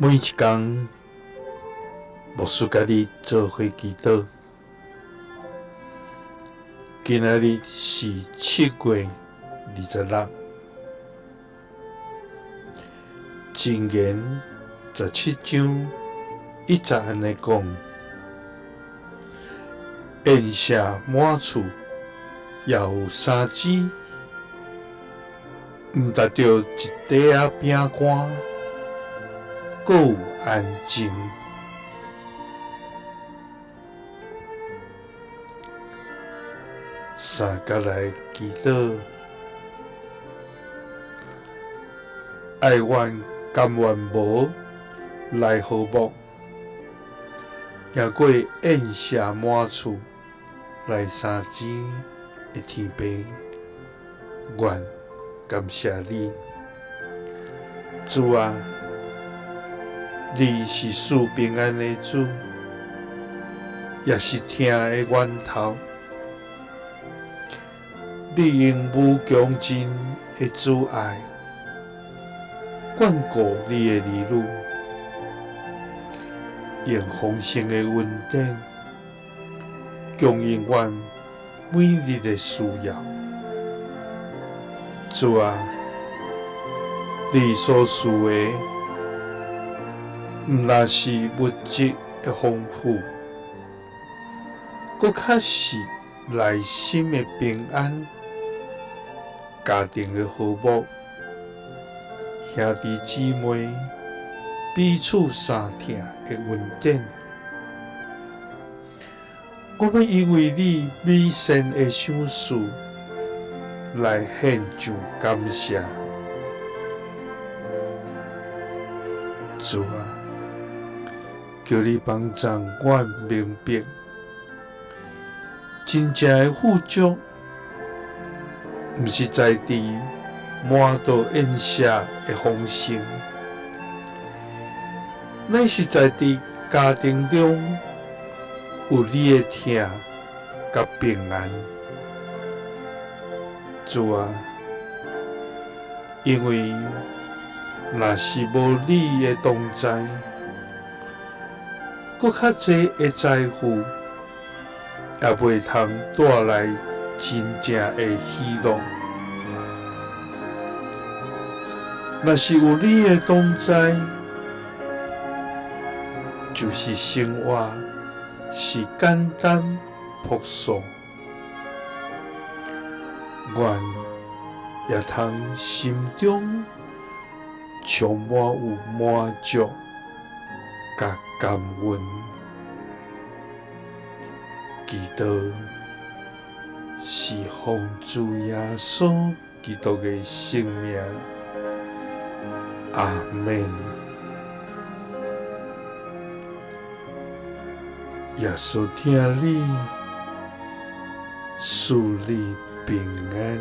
每一工，牧師佮你做伙祈禱。今仔日是7月26，箴言17章1節按呢講：宴席滿厝，也有三支，毋值著一塊仔餅乾，閣有安靜。三佮來祈禱，愛願甘願無來和睦，贏過宴席滿厝來三支的天父，願感謝你，主啊，你是賜平安的主，也是疼的源頭。你用無窮盡的慈愛眷顧你的兒女，用豐盛的恩典供應阮每日的需要。主啊，你所賜的，毋但是物質的豐富，閣較是內心的平安、家庭的和睦、兄弟姊妹彼此相疼的恩典。我欲因為你美善的賞賜來獻上感謝。主啊，求你幫助阮明白，真正的富足，毋是在佇滿桌宴席的豐盛，乃是在佇家庭中有你的疼佮平安。主啊，因為若是無你的同在，閣較濟的財富也袂通帶來真正的喜樂。若是有你的同在，就是生活是簡單樸素，願也通心中充滿有滿足佮感恩。祈禱是奉主耶穌基督的聖名，阿們。耶穌疼你，賜你平安。